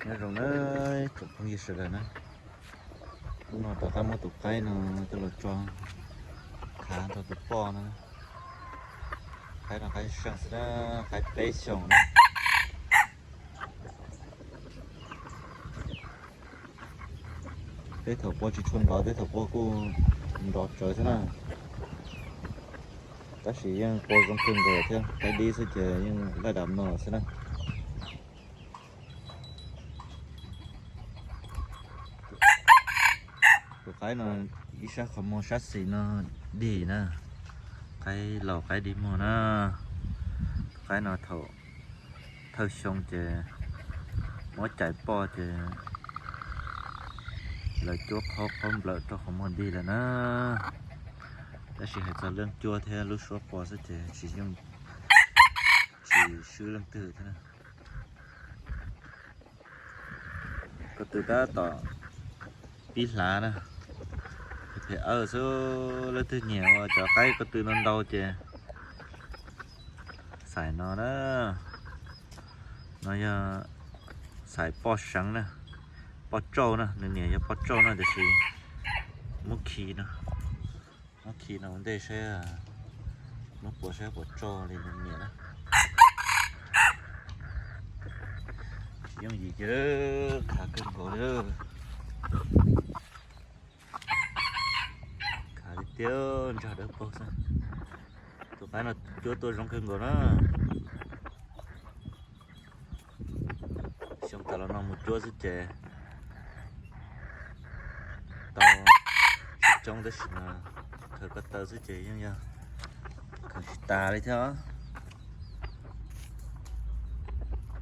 Nyob zoo na tsoom phooj ywg sawv daws na, hnub no rov qab muab tus qaib no coj los tso khav nrog tus poj no. Qaib no qaib seej xwb na, qaib peb xyoos na. Tej thaum poj tsis tshua nrov, tej thaum poj kuj nrov tsawv thiab na. Tab sis yeej poj zoo kawg nkaus thiab, qaib dib xwb ces yeej laj dam no xwb na. Tus qaib no ib sab qhov muag sab xis no dig na, qaib laus qaib dig muag na. Tus qaib no thaum thawj xyoo ces muab cais poj ces lawv cuab qhob qhob nplawm rau qhov muag dig lawm na. Tab sis hais txog leej cuab thiab lub suab qua xwb ces tsis yooj, tsis swb leej twg thiab na. Ko tw tab tom pib hlav na, phem phem awj xwb, leej twg nyiam ua cov qaib ko tw no ntau ces xais no na. No yog xais poj seev na, poj tsauj na, nws niam yog poj tsauj na tiam sis muab khi no, muab khi no ua ntej saib, muab puas saib puas tsauj li nws niam na. Tsis yooj yim kiag, khav kawg nkaus li. Khav tiag tiag, ntsag dawb paug xwb. Tus qaib no cuab tuaj zoo kawg nkaus na. Xyoo tas los no mus cuab xwb ces tau tsis coob tab sis mas khaws ko taw xwb ces yeej yog khaws tsis tas li thiab.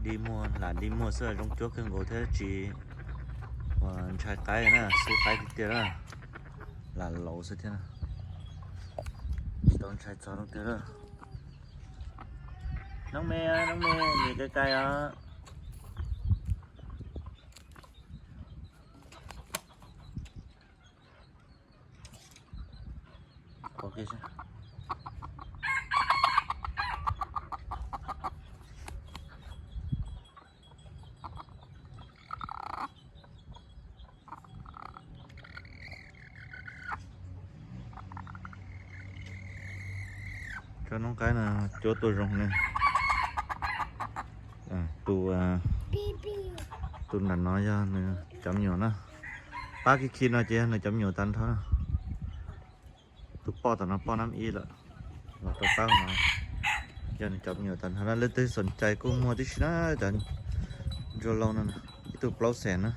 Dig muag lam dig muag xwb zoo cuab kawg nkaus thiab tsis ua ntshai qaib na, xub qaib tiag tiag na. Lam laus xwb thiab, tsis tau ntshai txog leej twg na. Noob me, noob me, nim kais kais os. Cov noob qaib no cuab tuaj zoo ne. Tus, tus nram no yog nws cov me nyuam na. Pab khi khi no ces yog nws cov me nyuam tag nrho na. Tus poj tom no poj nab ib lawm, los rau pab no yog nws cov me nyuam tag nrho na. Leej twg xom cai kuj muag tib si na, cov ntsuag lauj no, ib tug plaub xees na.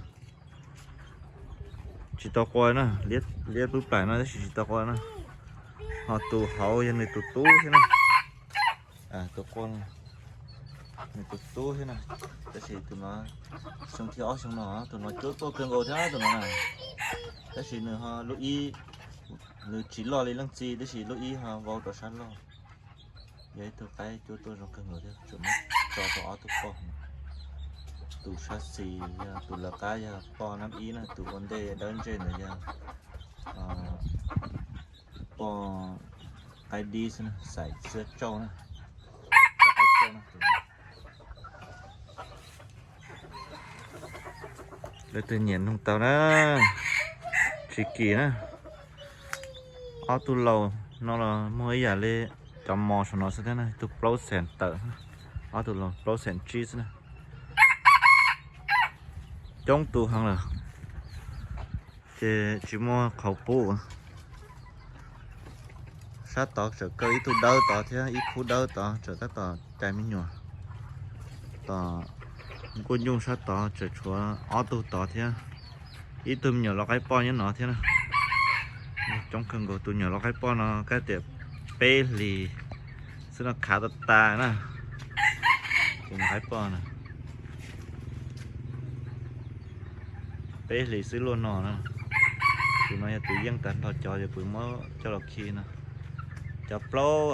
Tsis tau qua na, liab pwb plaim no tab sis tsis tau qua na. Ho tus hauv yog nws tus tub thiab na. Tus qua, nws tus tub thiab na. Tab sis tus no xyoo thib ob xyoo no, tus no cuab tuaj kawg nkaus thiab tus no na. Tab sis nws ho lub ib, nws tsis loj li leej txiv tab sis lub ib ho vau rau sab loj. Yog ib tug qaib cuab tuaj zoo kawg nkaus thiab, tseem muab tso rau ob tug poj. Tus sab xis yog tus lawv qab yog poj nab ib na, tus ua ntej dawb ntsej ntawd yog poj qaib dib xwb na, xais xiab tsauj na. Leej twg nyiam noog tau na, tsis kim na. Ob tug laus no los muag ib yam li cov mos saum no xwb thiab na, ib tug plaub xees tawm, ob tug laus plaub xees tsib xwb na. Coob tus heev lawm ces tsis muaj qhauv pub. Sab tod tseem kaw ib tug dawb tod thiab ib khub dawb tod tseem tab tom cais me nyuam. Tom nkuaj nyuj sab tod tseem tshuav ob tug tod thiab, ib tug me nyuam los qaib poj nyob no thiab na. Coob kawg nkaus, tus nyuam los qaib poj no kab tias peb hlis xwb no khav tas tas na. Tus nyuam qaib poj na, peb hlis xwb luaj no na. Tus no yog tus yeej tag nrho cov, yog kuv muab coj los khi no. Cov plaub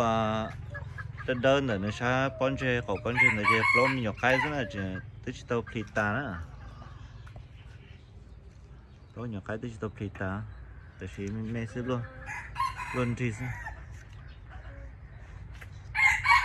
dawb dawb ntawm nws sab pob ntseg qaum pob ntseg ntawd ces plaub me nyuam qaib xwb na, twb tsis tau plis tas na. Plaub nyuam qaib twb tsis tau plis tas, tab sis me xwb, luaj nrig xwb.